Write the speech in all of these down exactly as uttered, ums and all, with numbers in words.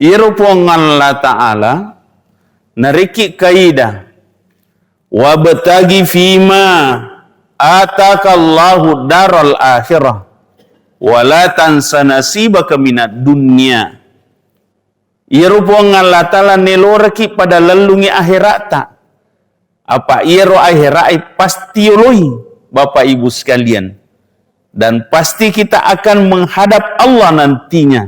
Iyaro Puang Allah Ta'ala narekki kaida, "Wabtaghi fima atakallahu daral akhirah, wa la tansa nasibaka minad dunya." Iyaro Puang Allah Ta'ala neloraki pada lellungi ahera'ta. Apa iyaro ahera'e pasti yoloi, Bapak Ibu sekalian. Dan pasti kita akan menghadap Allah nantinya.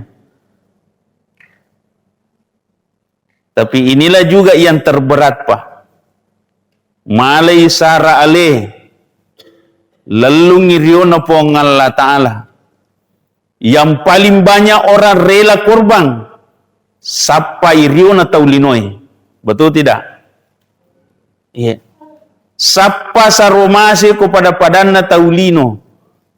Tapi inilah juga yang terberat, Pak. Malai sara ale, lellungi riona Puang Allah Ta'ala. Yang paling banyak orang rela korban, sappai riona tau linoe. Betul tidak? Iya. Sappa saromase ko pada-padanna tau lino,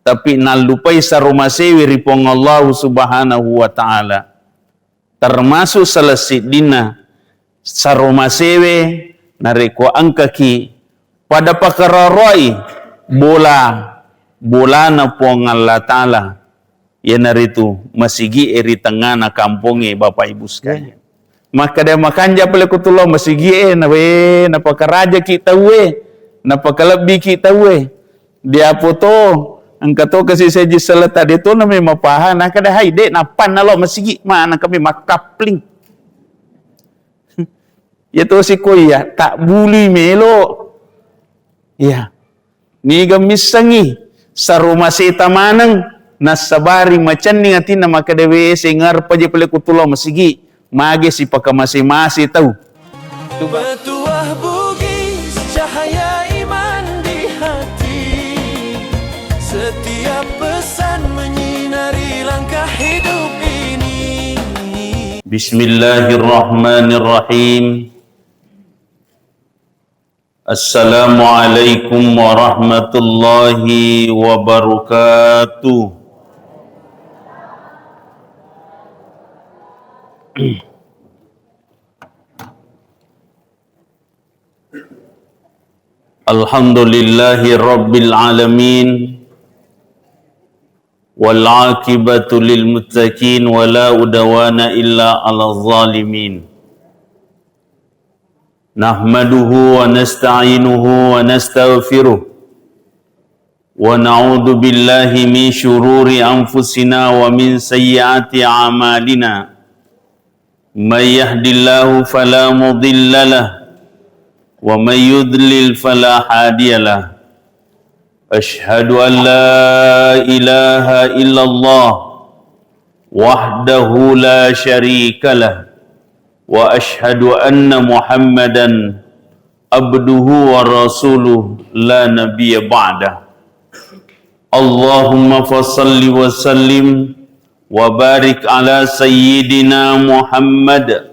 tapi nallupai saromasewe ri Puang Allahu Subhanahu wa Ta'ala. Termasuk salah siddinna saromasewe narekko engkaki pada pakararoi bola, bolana Puang Allah Ta'ala, iyanaritu masigi'e ri tengngana kampongnge, Bapak Ibu sekalian. Makkeda makanja pale ko tulao masigi'e, na we, napakarajaki tauwe, napakalebbiki tauwe. Diapo to, engka to kasi seji seleta de to na memang paha, na kada hai de nappanna lao masigi, mana kami makkapling. Ya to siko iya, tak bului melo. Iya. Niga missengngi, saromaseta maneng, nassabari macenning atinna makkeda we, sengngarpa je pale ko tulao masigi, mage sipakamase-mase tau. Petuah Bugis, cahaya iman di hati. Setiap pesan menyinari langkah hidup ini. Bismillahirrahmanirrahim. Assalamualaikum warahmatullahi wabarakatuh. Alhamdulillahi rabbil alamin. Wal aqibatu lil muttaqin wa la udwana illa alal zalimin. Nahmaduhu wa nasta'inuhu wa nastaghfiruh. Wa na'udzu billahi min syururi anfusina wa min sayyiati a'malina. May yahdillahu fala mudilla lah, wa may yudlil fala hadiya lah. Asyhadu an la ilaha illallah wahdahu la syarika lah, wa asyhadu anna Muhammadan abduhu wa rasuluh la nabiyya ba'dah. Allahumma fasalli wa sallim wa barik ala sayyidina Muhammad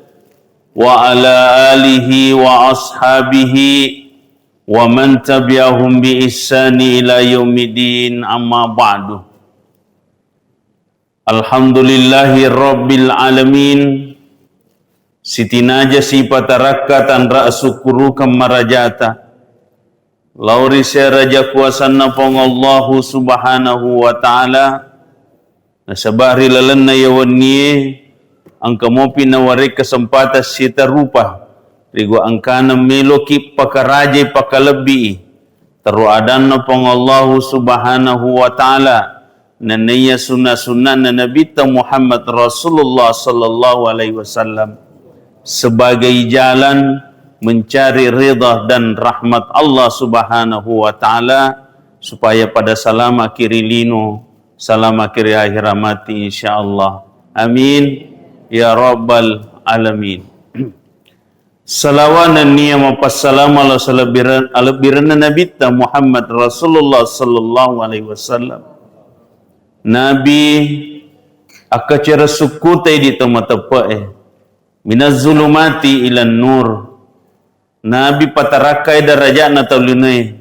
wa ala alihi wa ashabihi wa man tabi'ahum bi ihsani ila yaumiddin, amma ba'du. Alhamdulillahi rabbil alamin. Sitinaja sipatarakka tanra asukkurukeng marajata lao ri seraja kuasanna Puang Allahu Subhanahu wa Ta'ala, nasaba ri lalenna iya wennie engka mopi nawarekka kesempatan sitarupa, rigo engkana meloki pakarajai pakalebbii terro adanna Puang Allahu Subhanahu wa Ta'ala, nenniya sunna-sunnanna Nabitta Muhammad Rasulullah sallallahu alaihi wasallam sebagai jalan mencari ridha dan rahmat Allah Subhanahu wa Ta'ala, supaya pada salamaki ri lino, salamaki ri akhirat mati, insyaallah. Amin ya rabbal alamin. Salawa nenniya mapassalama lao salebbiren-, alebbirenna Nabitta Muhammad Rasulullah sallallahu alaihi wasallam. Nabi akkacere sukkutai di to mateppe'e. Minaz zulumati ilan nur. Nabi patarakkai daraja'na tau linoe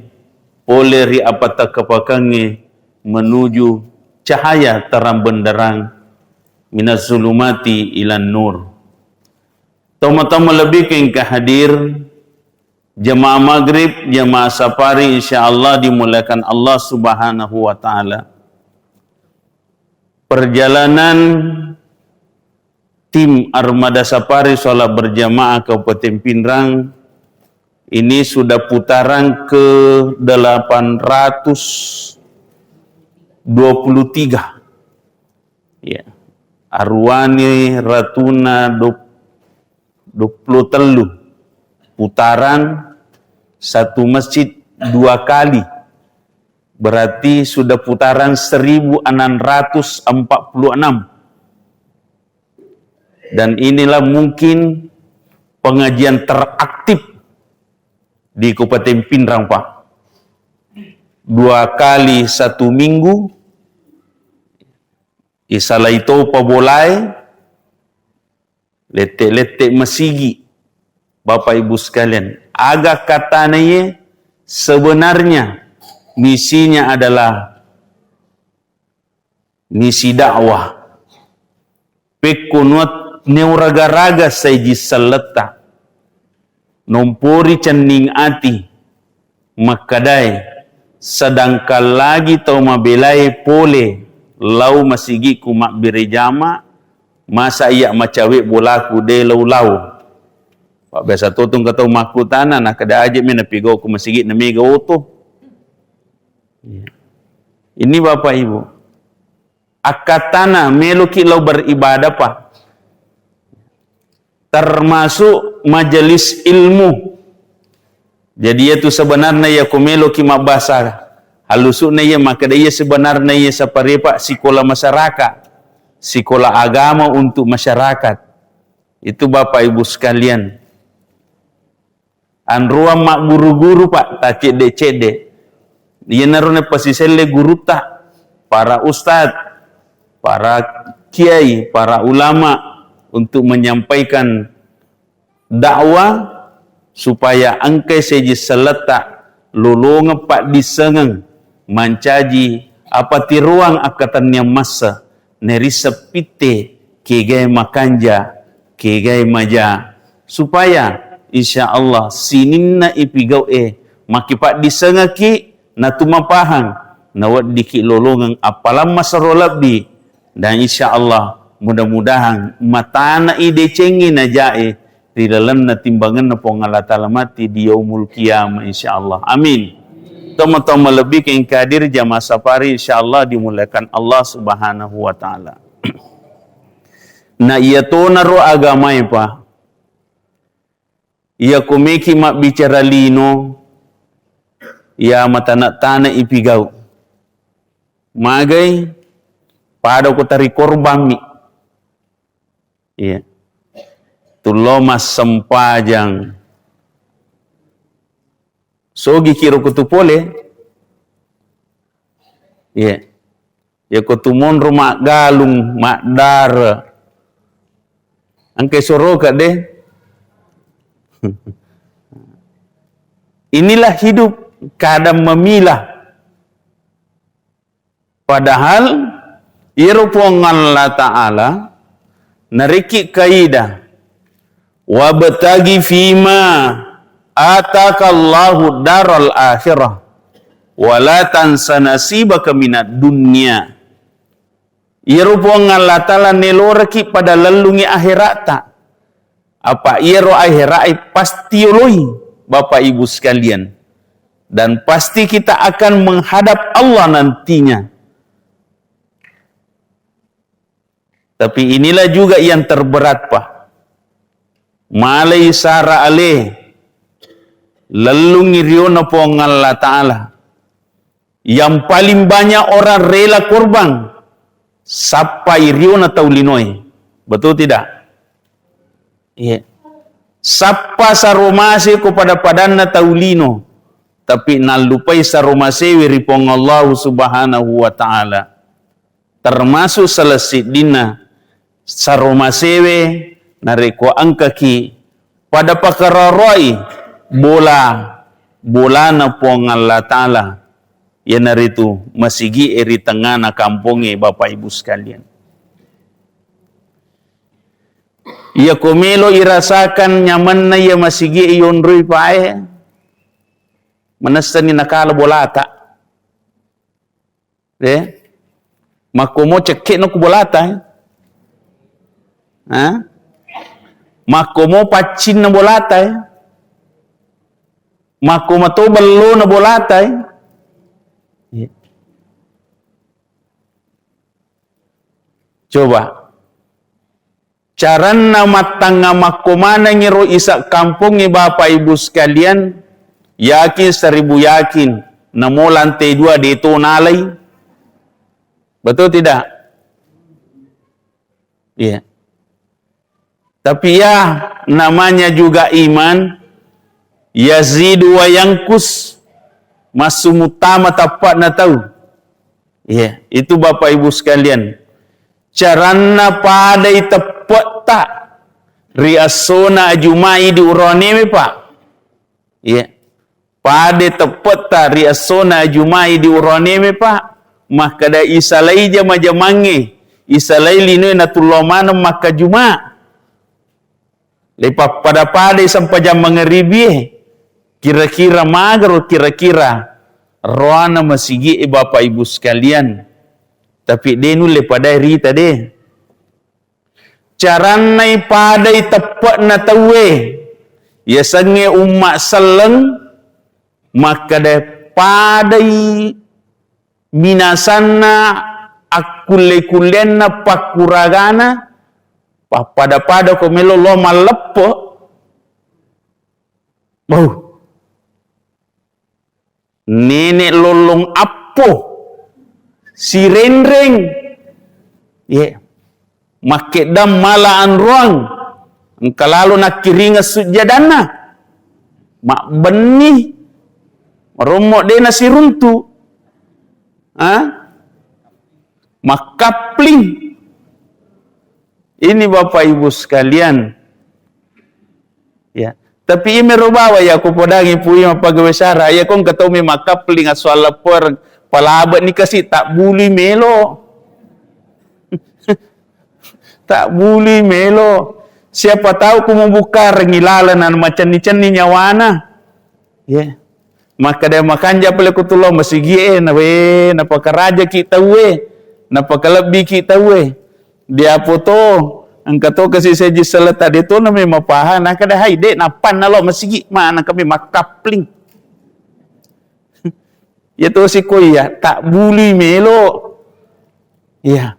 pole ri apatakkapakangnge menuju cahaya terang benderang. Minaz zulumati ilan nur. Tomatoa malebbiku engka hadir, jamaah maghrib, jamaah safari, insyaallah dimuliakan Allah Subhanahu wa Ta'ala. Perjalanan Tim Armada Safari Sholat Berjamaah Kabupaten Pinrang ini sudah putaran ke delapan ratus dua puluh tiga. Ya. Aruwani ratuna du-, dua puluh tellu putaran, satu masjid dua kali. Berarti sudah putaran seribu enam ratus empat puluh enam. Dan inilah mungkin pengajian teraktif di Kabupaten Pinrang, Pak. Dua kali satu minggu, isalai topa bolae, lette-lette masigi. Bapak Ibu sekalian, aga katana ye sebenarnya misinya adalah misi dakwah. Pekko nuat neuraga-raga saiji selletta, nompori cenning ati, makkedae, sedangkan lagi tau mabelae pole lau masigiku mabbere jama, masa iya macawe bolaku de lau-lau. Pak, biasa totong ke tau makkutana, nakkeda aja mi napigau ku masigi na mega oto. Iya. Ini Bapak Ibu. Akkatana meloki lao beribadah, Pak. Termasuk majelis ilmu. Jadi, iya tu sebenarnya iya ku meloki mabbasa halusukna iya makkeda iya sebenarnya iya saparepa sikola masyarakat, sikola agama untuk masyarakat. Itu Bapak Ibu sekalian. Anruang magguru-guru, Pak, tacedde-cedde. Iyanaro napasiselle gurutta, para ustad, para kiai, para ulama untuk menyampaikan dakwah supaya engkai seji selletta lolongeng paddissengeng mancaji apatiroang akkatenniang masse nerisseng pitte kegae makanja, kegae maja, supaya insya Allah sininna ipigau'e makipaddissengekki natumapahang naweddiki lolongeng appalang masero lebbi, dan insya Allah mudah-mudahan matana'i decengngi najae ri lalenna timbangenna Puang Allah Ta'ala matti di yaumul qiyamah, insya Allah. Amin. Tomatoa malebbi ke engka hadir jamaah safari, insya Allah dimuliakan Allah Subhanahu wa Ta'ala. Na iya tonaro agamae, Pak. Iya komeki mabbicara lino, iya matana-tana ipigau. Magai pada ko tari korbanmi. Iya. Tullo massempajang. Sogi kiro kutu pole. Iya. Iya ko tu monro maggalung, maddare. Engkai soroka de. Inilah hidup kadang memilah. Padahal iyaro Puang Allah Ta'ala nariki kaida, "Wabtagi fima atakallahu daral akhirah, wala tansa nasibaka minad dunya." Iyaro Puang Allah Ta'ala neloraki pada lellungi akhirata. Apa iyaro akhirae pasti yoloi, Bapak Ibu sekalian. Dan pasti kita akan menghadap Allah nantinya. Tapi inilah juga yang terberat, Pak. Malai sara ale, lellungi riona Puang Allah Ta'ala. Yang paling banyak orang rela korban, sappai riona tau linoe. Betul tidak? Iya. Sappa saromase ko pada-padanna tau lino, tapi nallupai saromasewe ri Puang Allahu Subhanahu wa Ta'ala. Termasuk salah siddinna saromasewe narekko engkaki pada pakararoi bola, bolana Puang Allah Ta'ala, iyanaritu masigi'e ri tengngana kampongnge, Bapak Ibu sekalian. Iya ko melo irasakan nyamanna iya masigi'e yonroi pae, manessani nakala bolata. Eh? Makkomo cekke'no ku bolata, eh? Ha? Makkomo paccinna bolata, eh. Makko mato bellona bolata, eh. Iya. Coba. Caranna mattangnga makko manengngi ro isa kampongnge, Bapak Ibu sekalian, yakin seribu yakin, namo lantai dua deto nalai. Betul tidak? Iya. Tapi ya, namanya juga iman, yazidu wa yankus, massu muttama tappa'na tau. Iya, itu Bapak Ibu sekalian. Caranna padai teppe'ta ri essona ajuma'i di uranewe, Pak. Iya. Pade teppe'ta ri essona ajuma'i di uranewe, Pak. Makkeda isalai jama-jamangnge, isalai linoe natullo maneng makkajuma. Le pappada-padai sempajang mangaribie. Kira-kira magaro kira-kira roana masigi'e, Bapak Ibu sekalian. Tapi de nulle padai rita de. Carannai padai teppe'na tauwe, yasengnge umma selleng, makkeda padai minasanna akkulle-kullenna pakkuragana, pappada-pada ko melo lo malleppo. Bau. Nenek lollong appo, sirenreng, ye, makkeddang mala anroang, engka lalo nakkiringeng sujjadanna, mabbenni, marommo de nasiruntu, ha? Makkapling. Ini Bapak Ibu sekalian. Ya. Tapi imero bawa ya ko podangi pui mappagawe sara, ya ko engka tau mi makkapling aswalla poreng, palabe ni kasi tak bului melo. Tak bului melo. Siapa tahu ku mubukkarengi laleng na macenni-cenni nyawana. Ya. Makkeda makanja pale ku tullo masigi'e, na we, napakarajaki tauwe, napakalebbiki tauwe. Diapo to, engka to kasi seji seleta de to name mapaha, nakkeda hai de nappanna lo masigi, mana kami makkapling. Ya to siko iya, tak bului melo. Iya.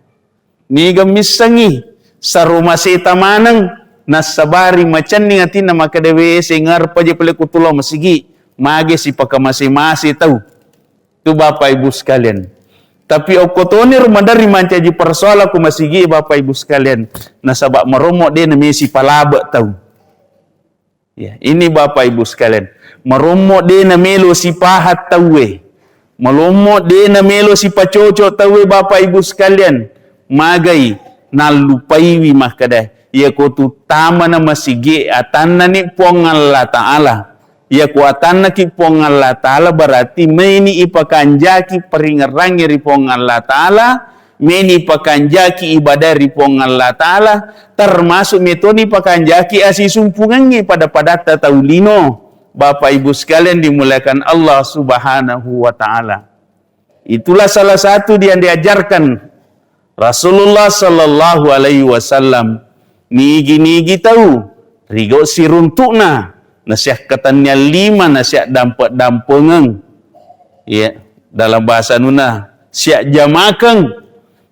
Niga missengngi, saro maseta maneng, nassabari macenning atinna makkeda, "We, sengngareppa je pale ku tullo masigi, mage sipakamase-mase tau." Tu Bapak Ibu sekalian. Tapi okko toni ro maderri mancaji persoalan ku masigi, Bapak Ibu sekalian, nasaba marommo de namesi palabe tau. Ya, ini Bapak Ibu sekalian, marommo de namelo sipahat tauwe, malommo de namelo sipacoco tauwe, Bapak Ibu sekalian, magai nallupaiwi makkeda, iya ko tuttamana masigi atanna ni Puang Allah Ta'ala, iya ko atannaki Puang Allah Ta'ala berarti maini ipakanjaki paringerrangnge ri Puang Allah Ta'ala, meni pakanjaki ibadah ri Puang Allah Ta'ala, termasuk metoni pakanjaki asisumpungengnge pada-padatta tau lino. Bapak Ibu sekalian dimuliakan Allah Subhanahu wa Ta'ala. Itulah salah satu yang diajarkan Rasulullah sallallahu alaihi wasallam. Nigi-nigi tau rigau siruntukna, nasiakkatenniang lima, nasiak dampe-dampengeng. Iya, dalam bahasa nuna, siak jamakeng.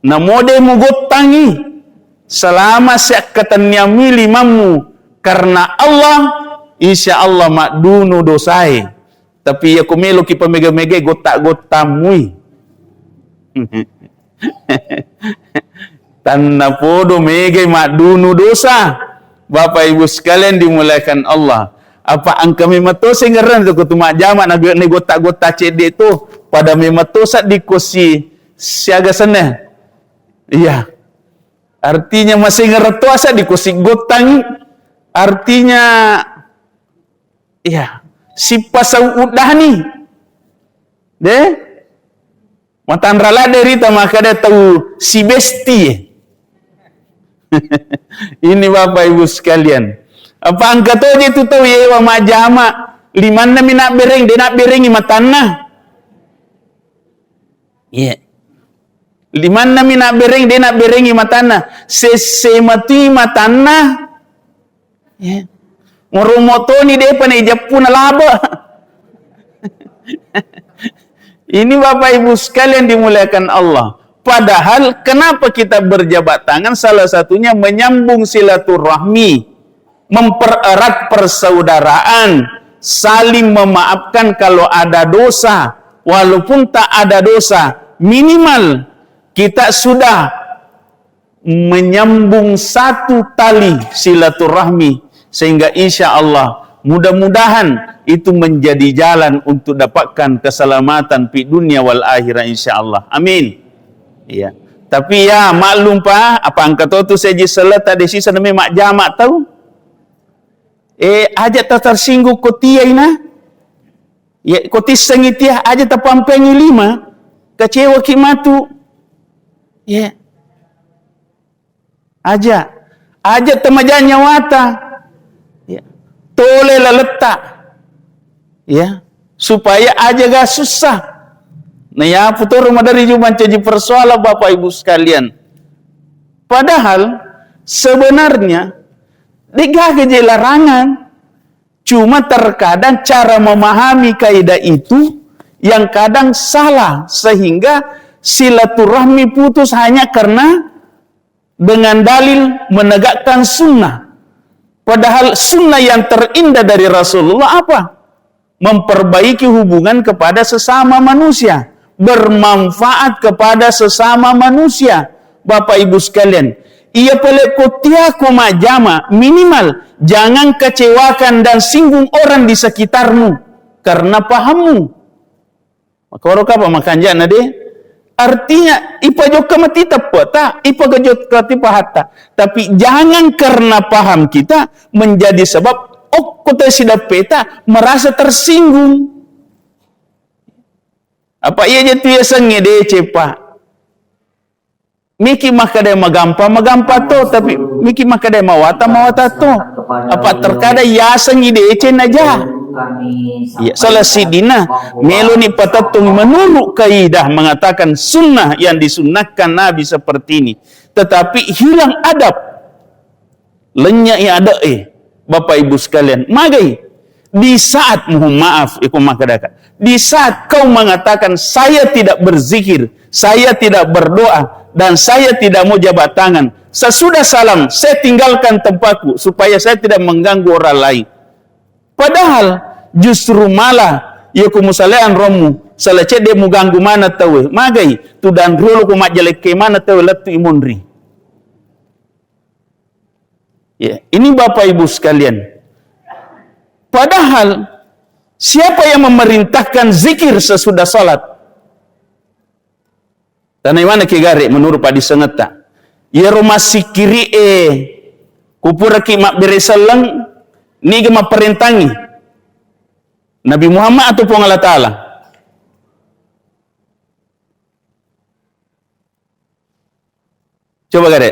Namo de mugottangi selama siakkatenniammi limammu karena Allah, insya Allah maddunu dosae. Tapi iya ko meloki pamega-megai gotta-gottammui. Tanna podo megai maddunu dosa. Bapak Ibu sekalian dimuliakan Allah. Apa engka memang to sengereng tu kutu majjama na, na gotta-gotta cedde tu. Pada memang to saddikko si siaga senna. Iya. Artinya masih ngereng to asa dikko si gottangi. Artinya, iya, sipasau uddani. De? Matanra ladde rita makkeda tau si besti. Ini Bapak Ibu sekalian. Apa engka toje tu tau yewa majjama limanna mi nabbereng, de nabberengi matanna. Iya. Limanna mi nabbereng, de nabberengi matanna. Sesse matui matanna. Ya. Ngoromo toni depa na ijeppu na laba. Ini Bapak Ibu sekalian dimuliakan Allah. Padahal kenapa kita berjabat tangan? Salah satunya menyambung silaturahmi, mempererat persaudaraan, saling memaafkan kalau ada dosa, walaupun tak ada dosa, minimal kita sudah menyambung satu tali silaturahmi, sehingga insya Allah, mudah-mudahan itu menjadi jalan untuk dapatkan keselamatan fi dunia wal akhirah, insya Allah. Amin. Iya. Tapi ya, maklum pa, apa engka to tu seji seleta de sisa nami majjama tau. Eh, aja ta tersinggung ko tia ina. Ya, ko tissengi tia, aja tapampengi lima. Kecewa ki matu. Ya. Aja. Aja tamaja nyawata. Ya. Tole laletta. Ya. Supaya aja ga susah. Nah, ya, putoro madari ju mancaji persoalan, Bapak Ibu sekalian. Padahal sebenarnya degaga je larangan. Cuma terkadang cara memahami kaidah itu yang kadang salah, sehingga silaturahmi putus hanya karena dengan dalil menegakkan sunnah. Padahal sunnah yang terindah dari Rasulullah apa? Memperbaiki hubungan kepada sesama manusia, bermanfaat kepada sesama manusia. Bapak Ibu sekalian, iya pale ko tia ko majjama, minimal jangan kecewakan dan singgung orang di sekitarmu karena pahammu. Makoro kapa makanjana de? Artinya, ipajokka mati teppeta, ipagajokka mati pahatta. Tapi jangan karena paham kita menjadi sebab okko tau sidappeta merasa tersinggung. Apa iya je tu yasengnge deceng, Pak? Miki makkeda magampa, magampa to, tapi miki makkeda mawata, mawata to. Apa terkadang yasengngi deceng naja. Iya, salah sidina meloni patettung menurut kaidah mengatakan sunnah yang disunnahkan Nabi seperti ini. Tetapi hilang adab. Lennya'i ade'e, Bapak Ibu sekalian. Magai? Di saat, mohon maaf, iko makkedaka, di saat kau mengatakan, "Saya tidak berzikir, saya tidak berdoa, dan saya tidak mau jabat tangan. Sesudah salam, saya tinggalkan tempatku supaya saya tidak mengganggu orang lain." Padahal justru malah, iya ko musaleang rommu, sala cedde muganggu maneng tauwe. Magai? Tudang riolo ko majjalekke maneng tauwe lettu imonri. Ya, ini Bapak Ibu sekalian. Padahal siapa yang memerintahkan zikir sesudah salat? Tanai mana ki gare menurut padisengetta? Iyaro massikkiri'e kupuraki mabbere selleng, niga mapparentangi? Nabi Muhammad atau Puang Allah Ta'ala? Coba gare.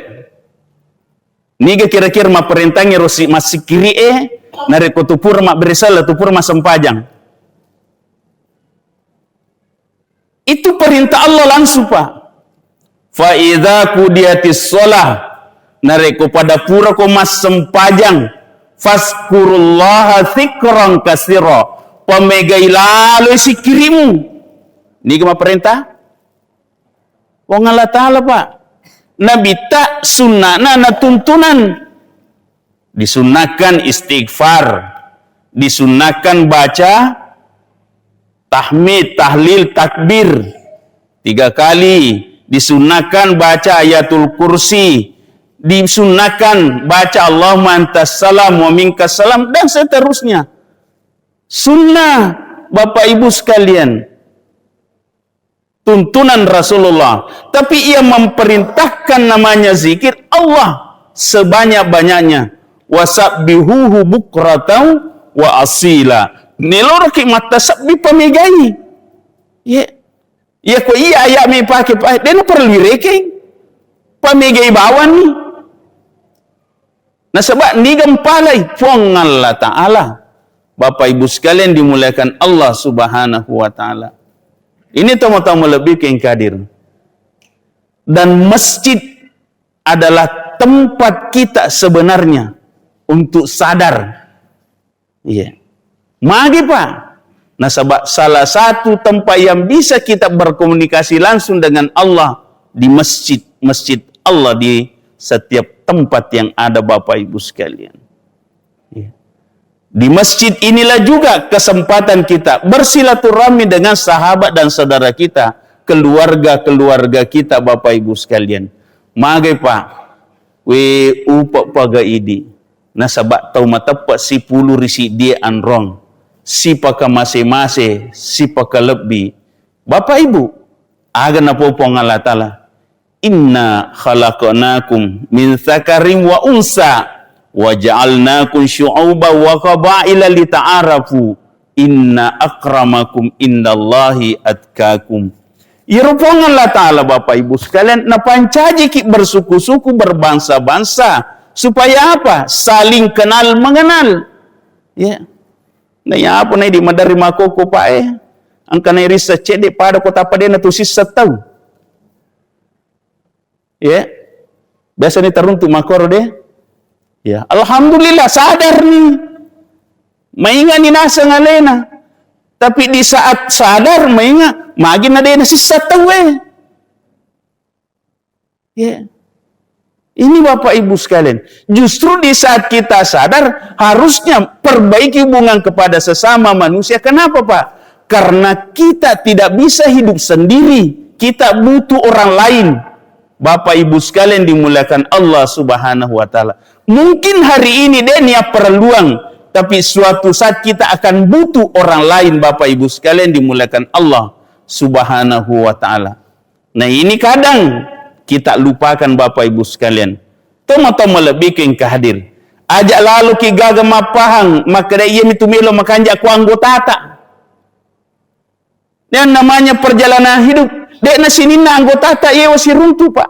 Niga kira-kira mapparentangi ro si-, massikkiri'e, narekko tu pura mabbere selleng, tu pura massempajang? Itu perintah Allah langsung, Pak. "Fa idza qudiyatis shalah," narekko pada purako massempajang, "fazkurullaha dzikran katsira," pamegai laloi sikkirimu. Niga mapparentah? Puang Allah Ta'ala, Pak. Nabitta sunnana natuntunan. Disunnahkan istighfar, disunnahkan baca tahmid, tahlil, takbir tiga kali, disunnahkan baca Ayatul Kursi, disunnahkan baca Allahumma antas salam wa minkas salam, dan seterusnya. Sunnah, Bapak Ibu sekalian. Tuntunan Rasulullah. Tapi yang memerintahkan namanya zikir Allah sebanyak-banyaknya. "Wasabbihuhu bukratan wa asila." Neloroki mattasabbi pamegai. Ye. Iya ko iya ayat mi pake, pa-, dena perlu irekeng. Pamegai bawang ni. Nasaba niga mpalai Puang Allah Ta'ala. Bapak Ibu sekalian dimuliakan Allah Subhanahu wa Ta'ala. Ini tamu-tamu lebih ke yang hadir. Dan masjid adalah tempat kita sebenarnya untuk sadar. Iya. Magi, Pak? Nasaba salah satu tempat yang bisa kita berkomunikasi langsung dengan Allah di masjid, masjid Allah di setiap tempat yang ada, Bapak Ibu sekalian. Iya. Di masjid inilah juga kesempatan kita bersilaturahmi dengan sahabat dan saudara kita, keluarga-keluarga kita, Bapak Ibu sekalian. Magai, Pak, we upa paga idi, nasaba tau mateppe sipulu ri siddie anrong, sipaka mase-mase, sipaka lebbi. Bapak Ibu, aga napau Puang Allah Ta'ala? "Inna khalaqnakum min dzakarin wa unsa, wa ja'alnakum syu'uban wa qabaila lita'arafu, inna akramakum indallahi atqakum." Iyaro Puang Allah Ta'ala, Bapak Ibu sekalian, napancajiki bersuku-suku, berbangsa-bangsa. Supaya apa? Saling kenal mengenal. Ya. Nah, ya apa nih di madari makoko, Pak, eh? Engka nairissa cedde pada kota padena tu sissa tau. Ya. Biasa ni taruntu makoro de. Ya, alhamdulillah sadar ni. Mainga ni naseng alena. Tapi di saat sadar mainga, magi na de nasissa tau, eh. Ya. Ini Bapak Ibu sekalian, justru di saat kita sadar, harusnya perbaiki hubungan kepada sesama manusia. Kenapa, Pak? Karena kita tidak bisa hidup sendiri. Kita butuh orang lain. Bapak Ibu sekalian dimuliakan Allah Subhanahu wa Ta'ala. Mungkin hari ini de nia perluang, tapi suatu saat kita akan butuh orang lain, Bapak Ibu sekalian dimuliakan Allah Subhanahu wa Ta'ala. Nah, ini kadang kita lupakan, Bapak Ibu sekalian. Tomatoa malebbiku engka hadir. Aja laloki gaga mappahang, makkeda iya mitu melo makanja ko anggotata. Yang namanya perjalanan hidup, de na sininna anggotata yewa siruntu, Pak.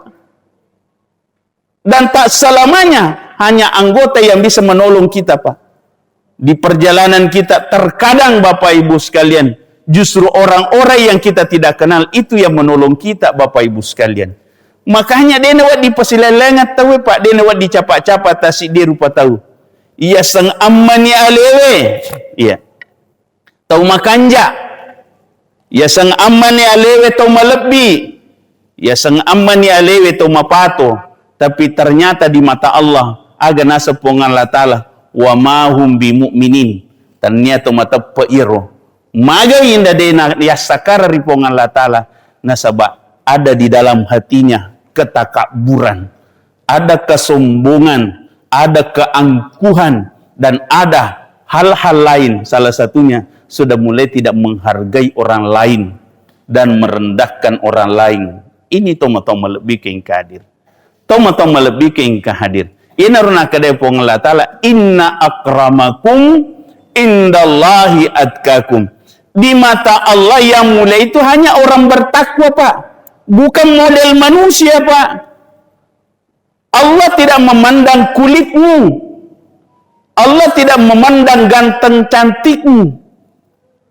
Dan tak selamanya hanya anggota yang bisa menolong kita, Pak. Di perjalanan kita, terkadang, Bapak Ibu sekalian, justru orang-orang yang kita tidak kenal itu yang menolong kita, Bapak Ibu sekalian. Makanya, de na wedding pasilellengang tauwe, Pak, de na wedding capa-capa tasi de rupa tau. Iya seng ammani alewe. Iya. Tau makanja, yaseng ammani alewe tau malebbi, yaseng ammani alewe tau mapato, tapi ternyata di mata Allah, aga naseng Puang Allah Ta'ala, "Wa ma hum bi mu'minin." Tannia tau mateppe iro. Magai inda de na yassakara ri Puang Allah Ta'ala, nasaba ada di dalam hatinya ketakabburan. Ada kesombongan, ada keangkuhan, dan ada hal-hal lain, salah satunya sudah mulai tidak menghargai orang lain dan merendahkan orang lain. Ini tomatoa malebbiku engka hadir. Tomatoa malebbiku engka hadir. Inaro nakkeda Puang Allah Ta'ala, "Inna akramakum indallahi atqakum." Di mata Allah yang mulia itu hanya orang bertakwa, Pak. Bukan model manusia, Pak. Allah tidak memandang kulitmu. Allah tidak memandang ganteng cantikmu.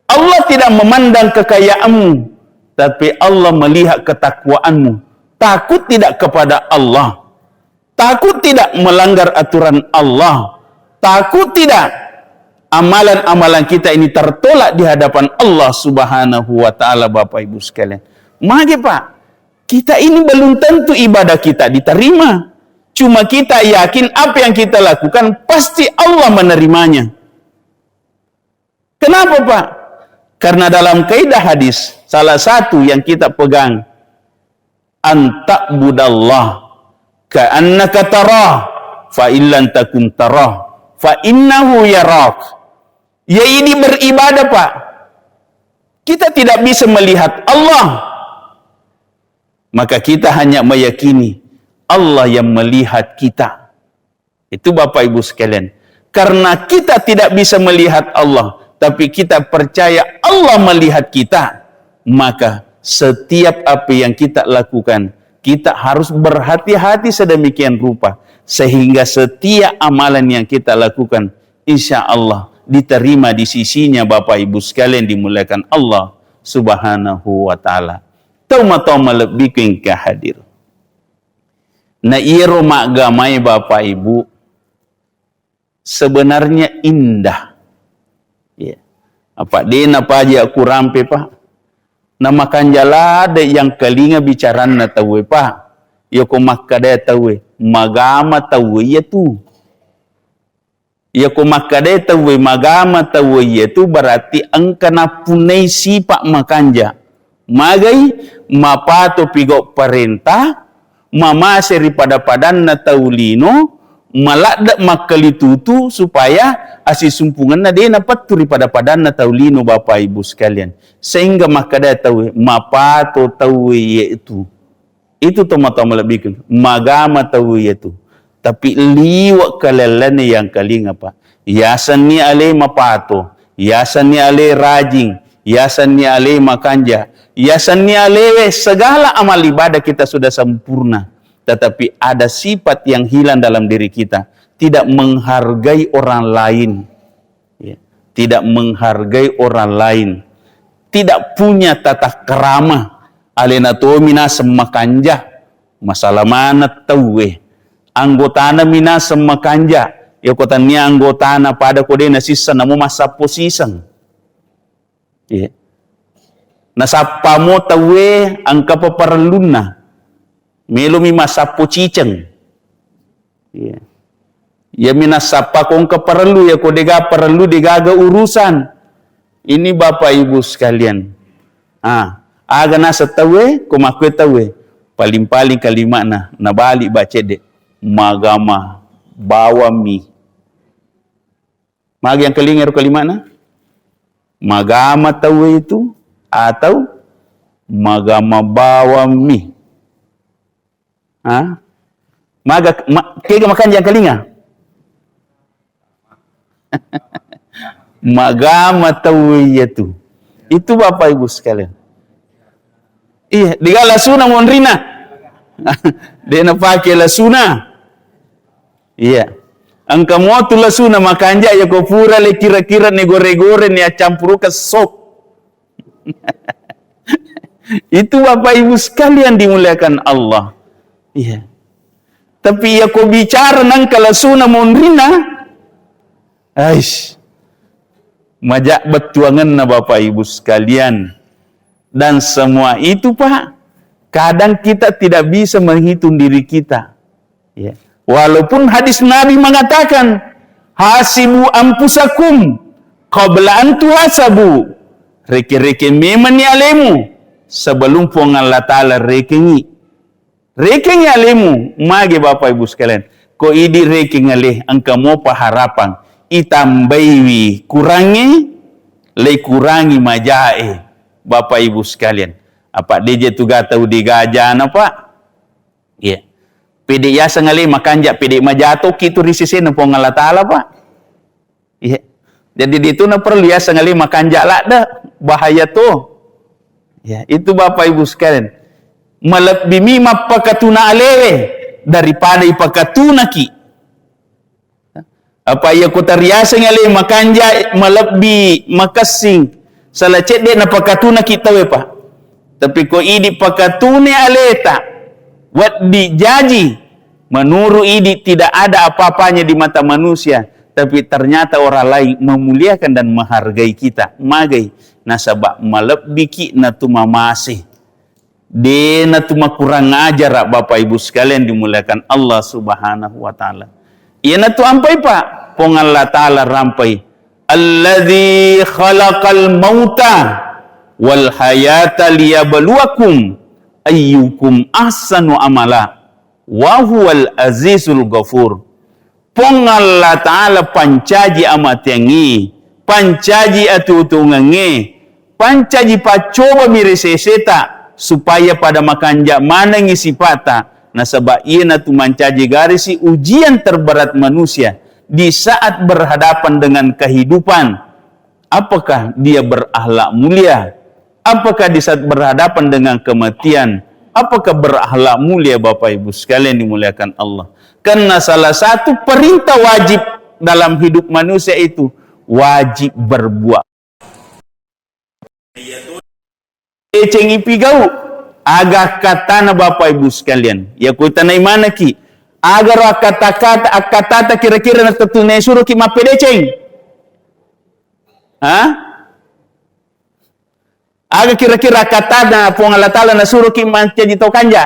Allah tidak memandang kekayaanmu. Tapi Allah melihat ketakwaanmu. Takut tidak kepada Allah? Takut tidak melanggar aturan Allah? Takut tidak amalan-amalan kita ini tertolak di hadapan Allah Subhanahu wa Ta'ala, Bapak Ibu sekalian? Mage, Pak, kita ini belum tentu ibadah kita diterima. Cuma kita yakin apa yang kita lakukan pasti Allah menerimanya. Kenapa, Pak? Karena dalam kaidah hadis, salah satu yang kita pegang, "An ta'budallah ka'annaka tarah, fa illam takun tarah, fa innahu yarak." Yaitu beribadah, Pak. Kita tidak bisa melihat Allah. Maka kita hanya meyakini Allah yang melihat kita. Itu, Bapak Ibu sekalian. Karena kita tidak bisa melihat Allah, tapi kita percaya Allah melihat kita, maka setiap apa yang kita lakukan, kita harus berhati-hati sedemikian rupa, sehingga setiap amalan yang kita lakukan, insya Allah diterima di sisinya, Bapak Ibu sekalian dimuliakan Allah Subhanahu wa Ta'ala. Tomatoa malebbiku engka hadir. Na iyaro maggamae, Bapak Ibu, sebenarnya indah. Iya. Apa de napaja kurampe, Pak? Na makanja ladde yang kalinga bicaranna tauwe, Pak. Yako makkada tauwe, magama tauwe iyatu. Yako makkada tauwe magama tauwe iyatu, berarti engka nappunnai sipa makanja. Magai? Mapato pigau parenta, mamase ri pada-padanna tau lino, maladde makkalitutu supaya asisumpungenna de napettu ri pada-padanna tau lino, Bapak Ibu sekalian. Sehingga makkada tauwe, mapato tauwe iyatu. Itu tomatoa malebbiku, magama tau iyatu. Tapi liwe' kalellanna yang kalinga, Pak. Yasenni ale mapato, yasenni ale rajing, yasenni ale makanja, yasenni alewe segala amal ibadah kita sudah sempurna. Tetapi ada sifat yang hilang dalam diri kita, tidak menghargai orang lain. Ya. Tidak menghargai orang lain. Tidak punya tata krama. Alena tomi naseng makanja. Masalah maneng tauwe. Anggotana mi naseng makanja. Yako tania anggotana pada ko de nasisseng namo massappo siseng. Iya. Nasappamo tauwe engka paparellunna. Melomi massappo ciceng. Iya. Iyami nassappa ko engka parellu, yako dega parellu, degaga urusan. Ini Bapak Ibu sekalian. Ah, aga naseng tauwe, ko makkue tauwe. Paling-paling kalimana, nabali bacedde. Magama bawammi. Magi yang kelinga ero kalimana? Magama tauwe itu atau magama bawammi? Ha? Maga, ma, kega makanja kalinga? Magama tauwe iyatu. Itu Bapak Ibu sekalian. Iya, dega lasuna monrina. De napake lasuna. Iya. Engka motu lasuna makanja yako pura le kira-kira ne gore-gore ne accampurukeng sop. Itu Bapak Ibu sekalian dimuliakan Allah. Iya. Tapi yako bicara nangka lasuna monrina, aish, maja bettuangenna Bapak Ibu sekalian. Dan semua itu, Pak, kadang kita tidak bisa menghitung diri kita. Ya. Walaupun hadis Nabi mengatakan, "Hasibu anfusakum qabla an tuhasabu." Reke-reke memang ni alemu sebelum Puang Allah Ta'ala rekengi. Rekengi alemu, mage Bapak Ibu sekalian. Ko idi rekeng ale, engka mopa harapang. Itambaiwi kurangi, le kurangi majae, Bapak Ibu sekalian. Apa deje tuga tau digajana, Pak? Iya. Pede yaseng ale makanja, pede majatoki tu ri sesena Puang Allah Ta'ala, Pak. Iya. Jadi itu na perlu yaseng ale makanja ladde, bahaya to. Ya, itu Bapak Ibu sekalian. Malebbi mi mappakatuna alewe daripada ipakatunaki. Apa iya ko tariaseng ale makanja, malebbi, makessing, sala cedde napakatunaki tauwe, Pak. Tapi ko idi pakatune aleta, weddi jaji, menurut idi tidak ada apa-apanya di mata manusia, tapi ternyata orang lain memuliakan dan menghargai kita. Magai? Nasaba malebbiki natumamase. De natu makurang ajara, Bapak Ibu sekalian dimuliakan Allah Subhanahu wa Ta'ala. Iyanatu ampai, Pak, Puang Allah Ta'ala rampai, "Alladzi khalaqal mauta wal hayata liyabluwakum ayyukum ahsanu amala wa huwal azizul ghafur." Puang Allah Ta'ala pancaji amateangnge, pancaji atuo-tuongengnge, pancaji paccobami ri seseta, supaya pada makanja manengngi sipata, nasaba iyanatu mancaji garisi ujian terberat manusia di saat berhadapan dengan kehidupan. Apakah dia berakhlak mulia? Apakah di saat berhadapan dengan kematian, apakah berakhlak mulia, Bapak Ibu sekalian dimuliakan Allah? Karena salah satu perintah wajib dalam hidup manusia itu wajib berbuat. Decengi pigau. Aga akkattana, Bapak Ibu sekalian? Iya, kuitanai manekki. Agaro akkatta-, akkatta-, akkattata kira-kira natettu-, naisuroki mappedeceng? Ha? Aga kira-kira akkattana Puang Allah Ta'ala nasuroki mancaji tau kanja?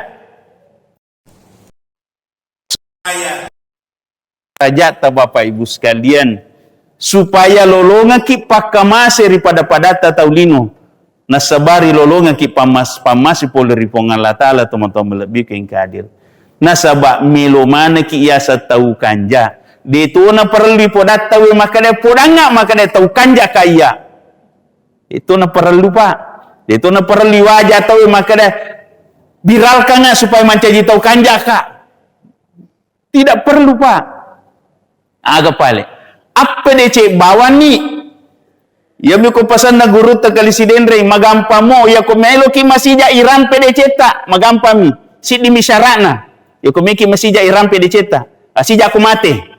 Rajatta, Bapak Ibu sekalian, supaya lolongekki pakkamase ri pada-padatta tau lino, nasabari lolongekki pammas-, pammase pole ri Puang Allah Ta'ala, tomatoa malebbi engka hadir. Nasaba melo manekki yaseng tau kanja. De to naparellu podatta we makkeda, podangnga makkeda tau kanja kaiya. De to naparellu, Pak. De to naparellu waja tau we makkeda, viralkangnga supaya mancaji tau kanja ka. Tidak perlu, Pak. Aga pale? Appedeceng bawanni. Iyami ko pasenna gurutta Kali Sidenreng, magampammo, iya ko meloki masija irampe decetta, magampammi. Siddimi syara'na. Iya ko meki masija irampe decetta. Asija ko mate.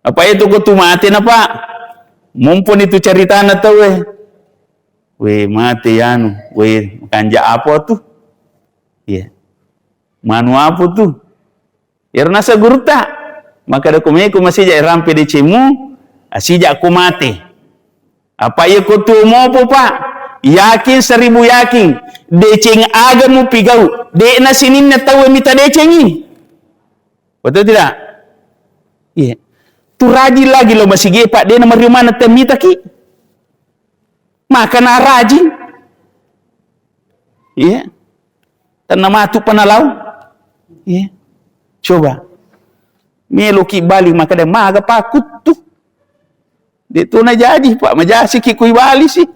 Apa itu ko tu mate na, Pak? Mumpuni tu caritana tauwe. We mate yanu, we kanja apa tu? Iya. Manu apa tu? Iyaro nasa gurutta. Makkeda ko meko masija rampe decengmu, asija ko mate. Apa iya ko tuo mopo, Pak? Yakin seribu yakin, deceng aga mupigau, de'na sininna tauwe mita decengi. Betul tidak? Iya. Tu rajin lagi lo masigi, Pak, de'na mario maneng temmitaki. Maka na rajin. Iya. Tenna matu panalau. Iya. Coba. Meloki bali makkeda maga pakuttu. De tu najaji, Pak, majasiki kui bali sih.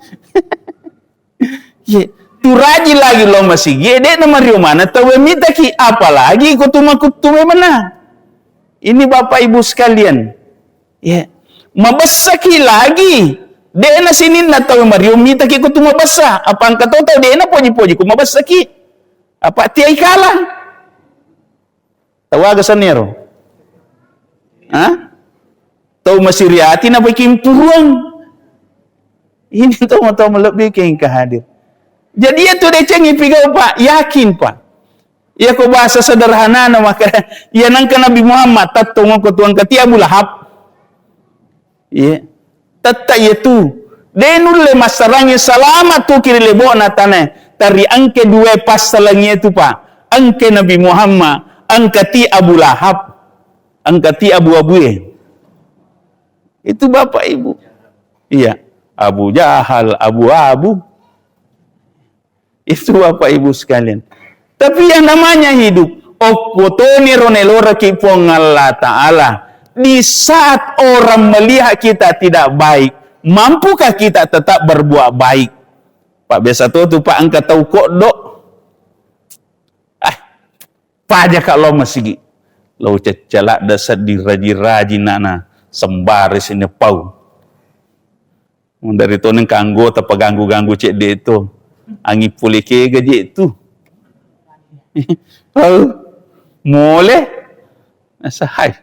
Iya. Tu rajin lagi lo masigi, de na mario maneng tau mitaki, apalagi ko tu makuttu memang. Ini Bapak Ibu sekalian. Ya. Mabessaki lagi. De'na sininna tau mario mitaki ko tu mabessa. Apa engka to tau de'na poji-poji ko mabessaki. Apa tiai kala. Tau aga sennero? Hah? Tau masiri ati na paking puruang. Ini tau, tau malebbi ke engka hadir. Jadi iya tu deceng ipigau, Pak. Yakin, Pak. Iya ko bahasa sederhanana maka iya nangka Nabi Muhammad tattong ko tuang kati Abu Lahab. Iya. Tetta iya tu. De nulle massarangi salama tu kiri lebokna tanae. Tari engke dua passalang iya tu, Pak. Engke Nabi Muhammad, engka ti Abu Lahab, engka ti abu-abue. Itu Bapak Ibu. Iya. Abu Jahal, abu-abu. Itu Bapak Ibu sekalian. Tapi yang namanya hidup, okko toni ro neloraki Puang Allah Ta'ala. Di saat orang melihat kita tidak baik, mampukah kita tetap berbuat baik? Pak, biasa to tu, Pak, engka tau koddo. Ah, paja ka lo masigi. Lo ceccelak dasa diraji-raji nana sembari sini pau. Dari to nengka anggota paganggu-ganggu cedde to. Anging pole kega je tu. Au, mole. Nasa hai.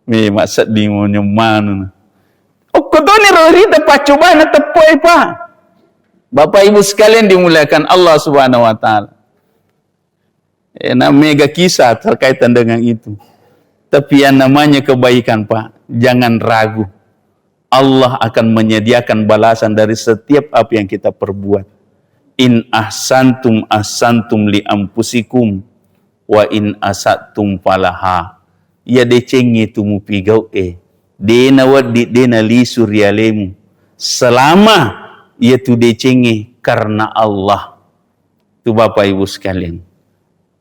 Memang seddi mo nyemmanu. Okko toni ro rita paccobana teppoi, Pak. Bapak Ibu sekalian dimuliakan Allah Subhanahu wa Ta'ala. Eh, na mega kisah terkaitan dengan itu. Tapi yang namanya kebaikan, Pak, jangan ragu. Allah akan menyediakan balasan dari setiap apa yang kita perbuat. In ahsantum ahsantum li anfusikum wa in asatum falaha. Iya decengnge tu mupigau e, de na weddi, de na lisu ri alemu. Selama iya tu decengnge karena Allah. Tu Bapak Ibu sekalian,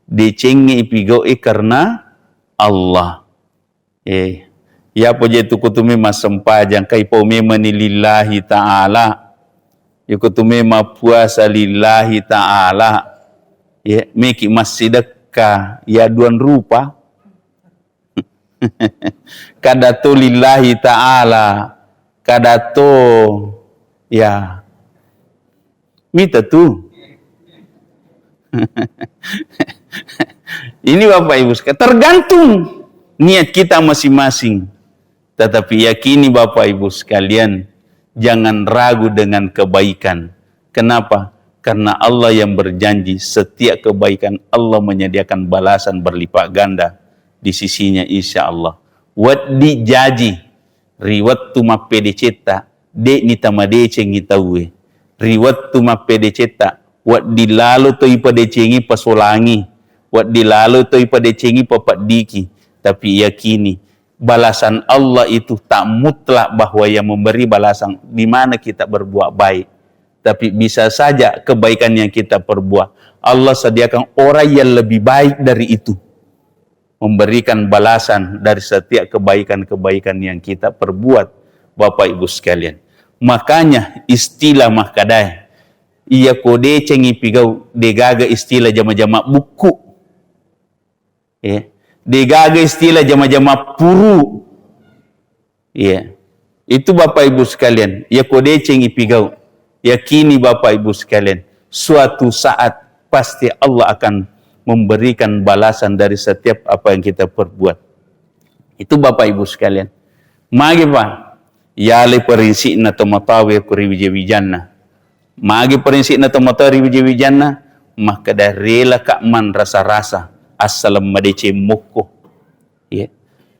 decengnge ipigau e karena Allah. Eh, yapo je tu kutume massempajang, kai pau memani lillahi ta'ala. Ikutume mappuasa lillahi ta'ala. Ya, meki massidekka, ya duan rupa. Kada to lillahi ta'ala, kada to, ya, mita tu. Ini Bapak Ibu sekalian, tergantung niat kita masing-masing. Tetapi yakini Bapak Ibu sekalian, Jangan ragu dengan kebaikan. Kenapa? Karena Allah yang berjanji, setiap kebaikan Allah menyediakan balasan berlipat ganda di sisinya, insya Allah. Wedding jaji, ri wettu mappedecetta, de'ni tamadecengi tauwe. Ri wettu mappedecetta, wedding lalo toi padecengi pasolangi, wedding lalo toi padecengi papeddiki. Tapi yakini, balasan Allah itu tak mutlak bahwa yang memberi balasan di mana kita berbuat baik. Tapi bisa saja kebaikan yang kita perbuat, Allah sediakan orang yang lebih baik dari itu, memberikan balasan dari setiap kebaikan-kebaikan yang kita perbuat, Bapak Ibu sekalian. Makanya istilah makkadae, iya ko decengi pigau, degaga istilah jama-jama buku. Ya. Degaga istilah jama-jama puru. Iya. Itu Bapak Ibu sekalian, iya ko decengi pigau. Yakini Bapak Ibu sekalian, suatu saat pasti Allah akan memberikan balasan dari setiap apa yang kita perbuat. Itu Bapak Ibu sekalian. Magi, Pak, yale parinsikna tomatoawe ko ri wija-wijanna. Magi parinsikna tomatoa ri wija-wijanna, makkeda, relaka manrasa-rasa, assaleng madeceng mokko. Ya.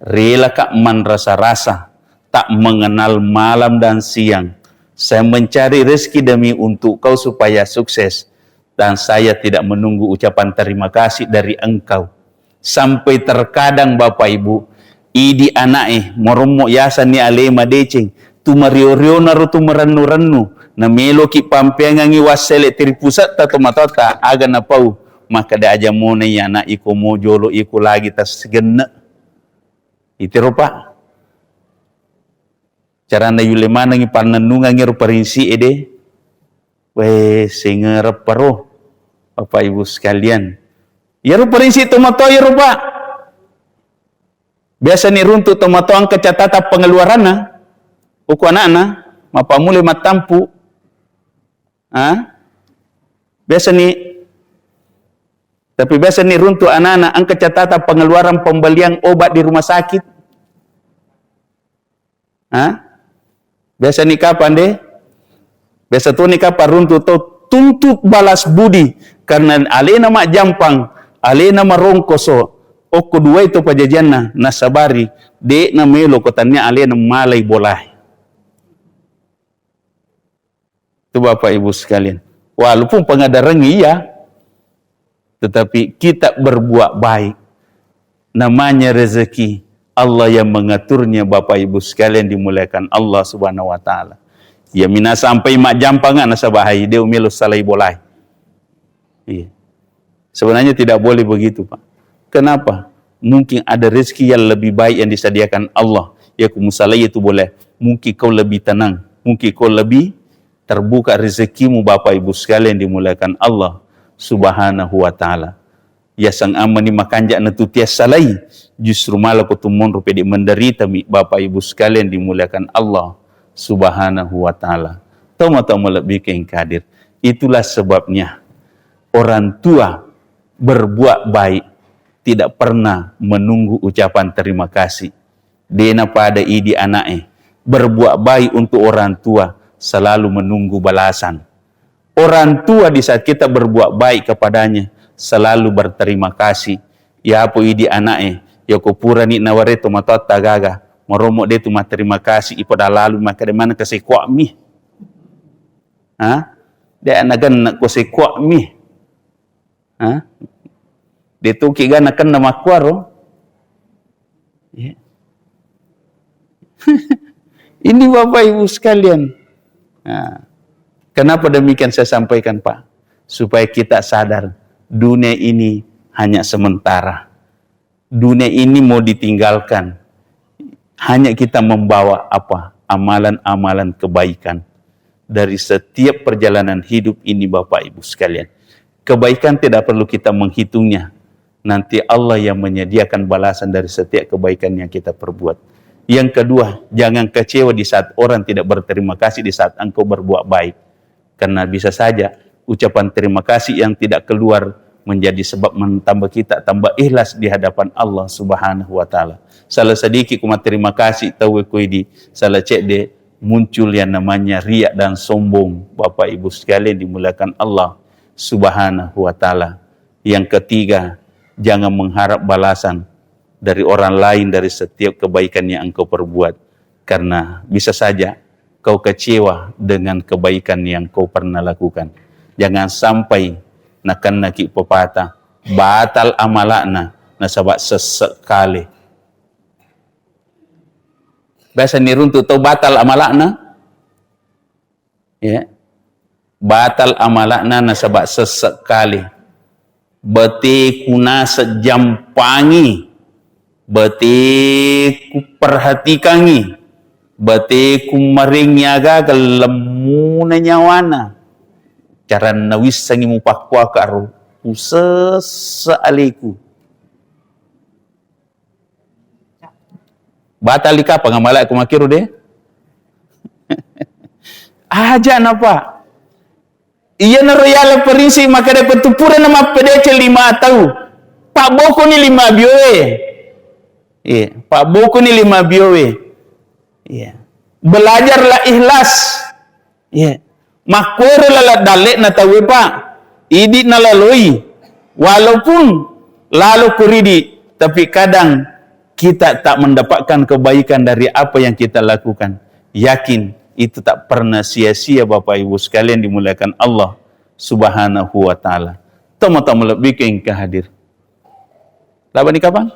Relaka manrasa-rasa, tak mengenal malam dan siang. Saya mencari rezeki demi untuk kau supaya sukses. Dan saya tidak menunggu ucapan terima kasih dari engkau. Sampai terkadang, Bapak Ibu, idi ana'e, morommo yasanni ale madeceng, tu mario-riona ro tu marennu-rennu, na meloki pampeangangi wassele tripusetta tomatoatta, aga napau, makkeda, aja monai anak iko mo jolo iko lagi tasgenne. Itiro, Pak. Carana yulle manengi pannennungangi ro parinsi ede. Weh, sengereppa ro, Bapak Ibu sekalian. Iyaro parinsi tomatoa iyaro, Pak. Biasa ni runtu tomatoa engka catatan pengeluaranna. Uku anakna, mapamule mattampu. Ah? Biasa ni, tapi biasa ni runtu anakna engka catatan pengeluaran pembelian obat di rumah sakit. Ha? Biasa ni kapang de? Biasa tu ni kapang runtu to tuntut balas budi karena alena majjampang, alena marongkoso, okko duai to pajajianna nasabari, de na melo ko tania alena malai bolai. Itu Bapak Ibu sekalian. Walaupun pengedaran iya, tetapi kita berbuat baik, namanya rezeki, Allah yang mengaturnya, Bapak Ibu sekalian dimuliakan Allah Subhanahu wa Ta'ala. Ya mina sampai majjampang nasaba hai de umelo salai bolai. Iya. Sebenarnya tidak boleh begitu, Pak. Kenapa? Mungkin ada rezeki yang lebih baik yang disediakan Allah. Ya, ku musalai itu boleh. Mungkin kau lebih tenang. Mungkin kau lebih terbuka rezekimu, Bapak Ibu sekalian dimuliakan Allah Subhanahu wa Ta'ala. Yaseng amani makanja na tu tiassalai, justru malah ko tu monro pede menderita mi, Bapak Ibu sekalian dimuliakan Allah Subhanahu wa Ta'ala. Toma-toma lebih ke yang hadir. Itulah sebabnya orang tua berbuat baik tidak pernah menunggu ucapan terima kasih. Dena pada idi anaknya berbuat baik untuk orang tua, selalu menunggu balasan. Orang tua di saat kita berbuat baik kepadanya, selalu berterima kasih. Ya apa idi anaknya, ya ko purani naware to matotta gaga, maromo de tu terima kasih, ipada lalu maka de mana kesekoak mi. Ha? De anak ko sekoak mi. Ha? De tu ki ga nakenna makkuaro. Ya. Ini Bapak Ibu sekalian. Nah, kenapa demikian saya sampaikan, Pak? Supaya kita sadar dunia ini hanya sementara. Dunia ini mau ditinggalkan. Hanya kita membawa apa? Amalan-amalan kebaikan dari setiap perjalanan hidup ini, Bapak Ibu sekalian. Kebaikan tidak perlu kita menghitungnya. Nanti Allah yang menyediakan balasan dari setiap kebaikan yang kita perbuat. Yang kedua, jangan kecewa di saat orang tidak berterima kasih di saat engkau berbuat baik. Karena bisa saja ucapan terima kasih yang tidak keluar menjadi sebab menambah kita tambah ikhlas di hadapan Allah Subhanahu wa Ta'ala. Salah sedikit kuma terima kasih tau ko idi, salah cedde muncul yang namanya riya dan sombong, Bapak Ibu sekalian dimuliakan Allah Subhanahu wa Ta'ala. Yang ketiga, jangan mengharap balasan dari orang lain dari setiap kebaikan yang engkau perbuat, karena bisa saja kau kecewa dengan kebaikan yang kau pernah lakukan. Jangan sampai nakennaki pepatah, batal amalakna nasaba sesse kale. Biasa niruntu tau batal amalakna, ya. Batal amalakna nasaba sesse kale. Beteku naseng jampangi, beteku perhatikangi, beteku marengngi agaga lemmuna nyawana. Caranna wissengngi mupakkuaka ro, usesse aleku. Batali kapang amalakku makkiro de? Aja napa. Iyanaro yala perisi makkeda petuppurana mappedeceng lima tau. Pabbokoni lima bioe. Iya, pabbokoni lima bioe. Iya. Belajarlah ikhlas. Iya. Makkuero laleng dalle'na tauwe, Pak. Idi nalaloi. Walaupun lalo kuridi, tapi kadang kita tak mendapatkan kebaikan dari apa yang kita lakukan. Yakin itu tak pernah sia-sia, Bapak Ibu sekalian dimuliakan Allah Subhanahu wa Ta'ala. Tama-tama lebih ke engka hadir. Laba ni kapang?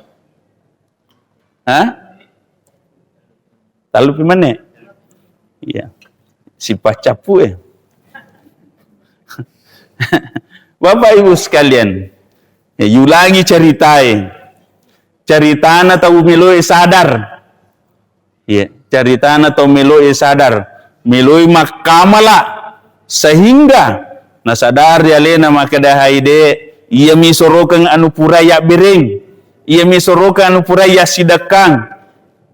Ha? Tallupi menit? Iya. Sipaccapu, eh. Bapak Ibu sekalian, ya, yulangi ceritae. Ceritana tau meloe sadar. Iya, ceritana tau meloe sadar. Meloi makkamala sehingga nasadari alena makkeda, "Haide, iyami sorokeng anu pura yabbereng. Iyami sorokeng anu pura yassidekkang."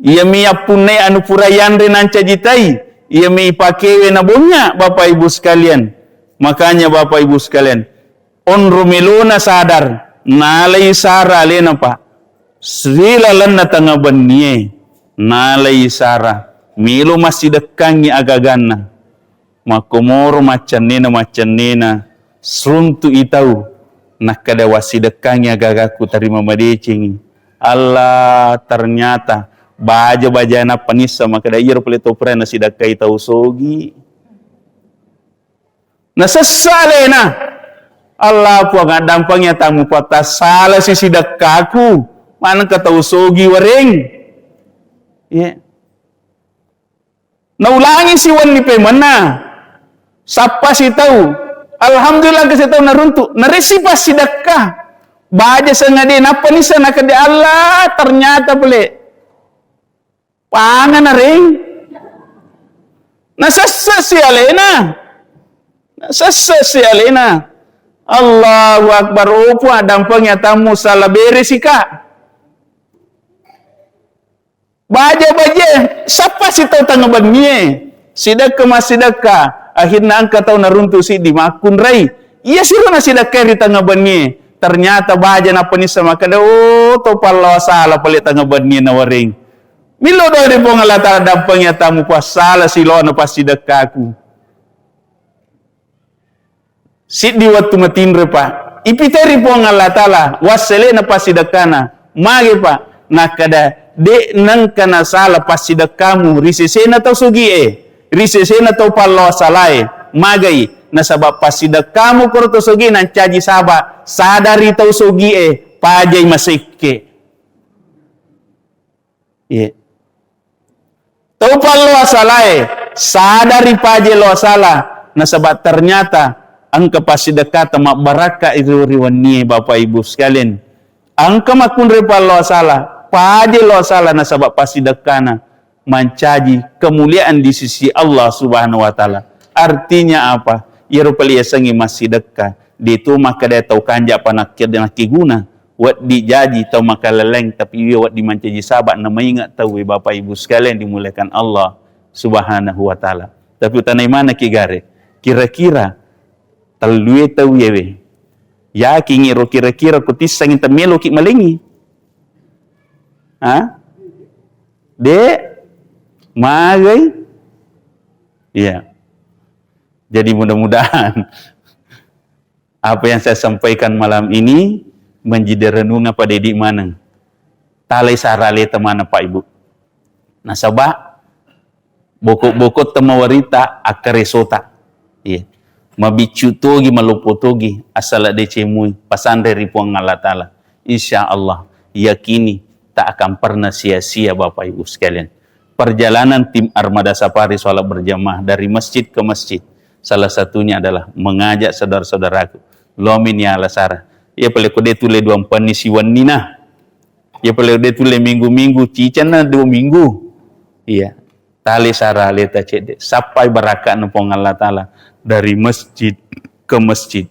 Iyami yappunnai anu pura yanre nancaji tai, iyami ipakewe na bonnya, Bapak Ibu sekalian. Makanya Bapak Ibu sekalian, onro melona sadar, nalai sara alena, Pak. Sri lalenna tengnga bennie, nalai sara. Melo massidekkangngi agaganna. Makkomoro maccennena-maccennena, seruntu'i tau, nakkeda, "Wassidekkangngi agagakku, tarima madecengngi." Allah, ternyata baja-bajana panissa makkeda, "Iyaro pole to pura nasidekkai tau sogi." Nasessa alena. Allah, Puang, addampengi atamu, patassalasi sidekkaku, manengka tau sogi wareng. Iya. Naulangi si wenni pemenna. Sappa si tau. Alhamdulillah, engka si tau naruntu. Naresi passidekka. Baja sengade, nappa nisseng nakkeda, "Allah, ternyata pole pangana reng." Nasesse si alena. Nasesse si alena. Allahu Akbar. Oh, Puang, addampengi atammu, sala beresika. Baja-baja, sappa si tau tengnga bennie, sidekka massidekka, akhirna engka tau naruntu siddi makkunrai. Iya siro nasidekkai ri tengnga bennie, ternyata baja nappa nisseng makkeda, "Oh, to pallawa sala pale tengnga bennie nawareng." Millau doang ri Puang Allah Taala, "Dampengi atammu, passala silaona passidekkaku." Siddi wettu matinro, Pak. Ipiteri Puang Allah Taala, wassele'na passidekkana. Mage, Pak? Nakkeda, "De' nengka nasala passidekkamu ri sesena tau sogi'e, ri sesena tau pallawa salae." Magai? Nasaba passidekkamu koro tau sogi'e nancaji saba, sadari tau sogi'e, pajai masekke. Iya. Tau palloa salae, sadari paje lo sala, nasaba ternyata engka passidekkata mabbarakka ri, ri wennie, Bapak Ibu sekalian. Engka makkunrai palloa sala, paje lo sala nasaba passidekkana mancaji kemuliaan di sisi Allah Subhanahu wa Ta'ala. Artinya apa? Iyaro pale yasengnge massidekka, de' to makkeda tau kanja pa nakke-, nakkeguna. Wedding jaji tau makaleleng, tapi iya wedding mancaji saba' na mainga tauwe, Bapak Ibu sekalian dimuliakan Allah Subhanahu wa Ta'ala. Tapi utanai manekki gare, kira-kira tellue tau iyawe, yakingi ro kira-kira ko tissengi temmeloki malengi? Ha? De', magai. Iya. Jadi mudah-mudahan apa yang saya sampaikan malam ini menjadi renungan pada idi maneng. Talai sara aleta maneng, Pak, Ibu. Nasaba boko-boko temawarita akkaresota. Iya. Mabiccu togi, maloppo togi, asala decemui, pasanre ri Puang Allah Ta'ala. Insya Allah, yakini tak akan pernah sia-sia, Bapak Ibu sekalian. Perjalanan tim Armada Safari sholat berjamaah dari masjid ke masjid, salah satunya adalah mengajak saudara-saudaraku. Lomin ya lasara. Ya pale ko de tulle dua mpenni siwennina. Ya pale de tulle minggu-minggu, cicanna dua minggu. Iya. Tali sara aleta cedde. Sappai barakatna Puang Allah Ta'ala dari masjid ke masjid.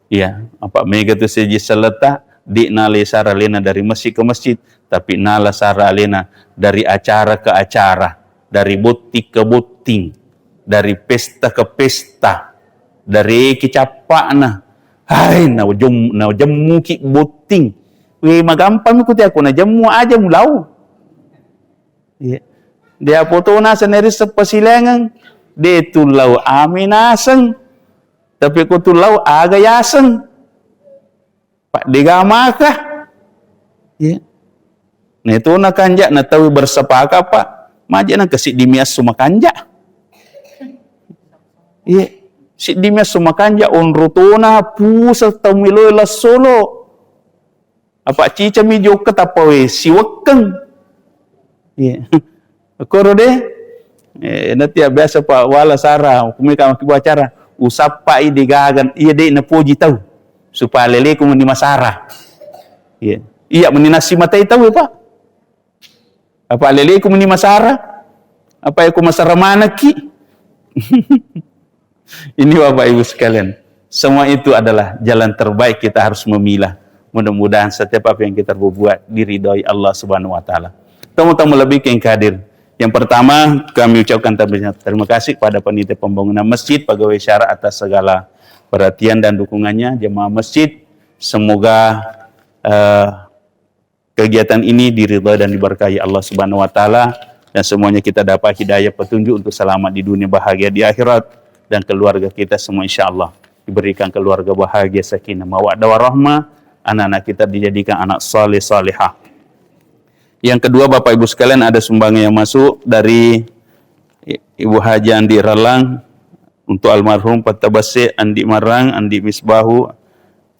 Iya, apa mega tu seji seleta, di nala sara alena dari masjid ke masjid, tapi nala sara alena dari acara ke acara, dari botting ke botting, dari pesta ke pesta, dari kicappakna. Hai, na jom-, na jemmuki botting. We, magampang ku te aku na jemmu aja mulau. Iya. Dia foto naseng neri seppa silengeng. De tu lau ami naseng. Tapi ko tu lau aga yaseng. Pak dega maka. Iya. Nah, itu na kanja na tawi bersepakat, Pak. Maja na kesiddi mi assu makanja. Iya. Siddi mi assu makanja onro tona pusa tau miloi lassolo. Apa cicami jokka tappa we siwekkeng. Iya. Koro de, eh, nanti ya biasa pa wala sara, kumi kama kibu acara, usappai degagan, iya de napoji tau. Supaya leleku meni masara. Iya. Iya meni nasi matai tau, Pak. Apa leleku meni masara? Apa aku masara manaki? Ini Bapak Ibu sekalian, semua itu adalah jalan terbaik kita harus memilah. Mudah-mudahan setiap apa yang kita berbuat diridhoi Allah Subhanahu wa Ta'ala. Tamu-tamu lebih yang hadir. Yang pertama, kami ucapkan terima kasih kepada panitia pembangunan masjid, pegawai syara atas segala perhatian dan dukungannya, jemaah masjid. Semoga, eh, kegiatan ini diridhai dan diberkahi Allah Subhanahu wa Ta'ala, dan semuanya kita dapat hidayah petunjuk untuk selamat di dunia, bahagia di akhirat, dan keluarga kita semua insya Allah diberikan keluarga bahagia, sakinah, mawaddah warahmah, anak-anak kita dijadikan anak saleh salehah. Yang kedua, Bapak Ibu sekalian, ada sumbangan yang masuk dari Ibu Haji Andi Ralang untuk almarhum Patta Basse, Andi Marang, Andi Misbahu,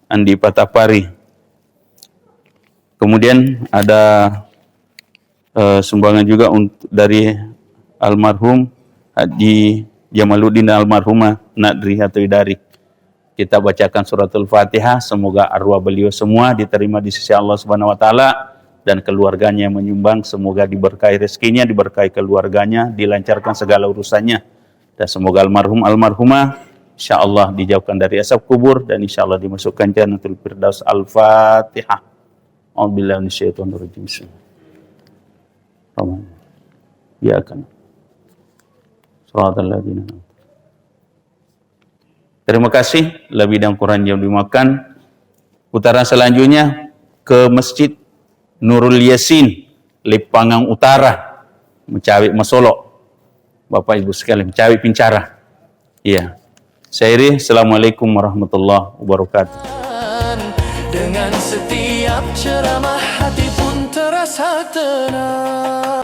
Andi Patapari. Kemudian ada, eh, sumbangan juga unt-, dari almarhum Haji Jamaluddin dan almarhumah Nadri atau Idari. Kita bacakan suratul Fatihah, semoga arwah beliau semua diterima di sisi Allah Subhanahu wa Ta'ala, dan keluarganya yang menyumbang, semoga diberkahi rezekinya, diberkahi keluarganya, dilancarkan segala urusannya. Dan semoga almarhum almarhumah, insya Allah, dijauhkan dari azab kubur dan insya Allah dimasukkan Jannatul Firdaus. Al-Fatihah. A'udzubillahi minasyaitonir rajim. Bismillahirrahmanirrahim. Iyyaka na'budu wa iyyaka nasta'in. Terima kasih, lebih dan kurang yang dimaafkan. Putaran selanjutnya ke Masjid Nurul Yasin, Leppangang Utara, Mecawi Masolo. Bapak Ibu sekalian, Mecawi Pincara. Iya. Saya Iri, Assalamualaikum warahmatullahi wabarakatuh. Dengan setiap ceramah, hati pun terasa tenang.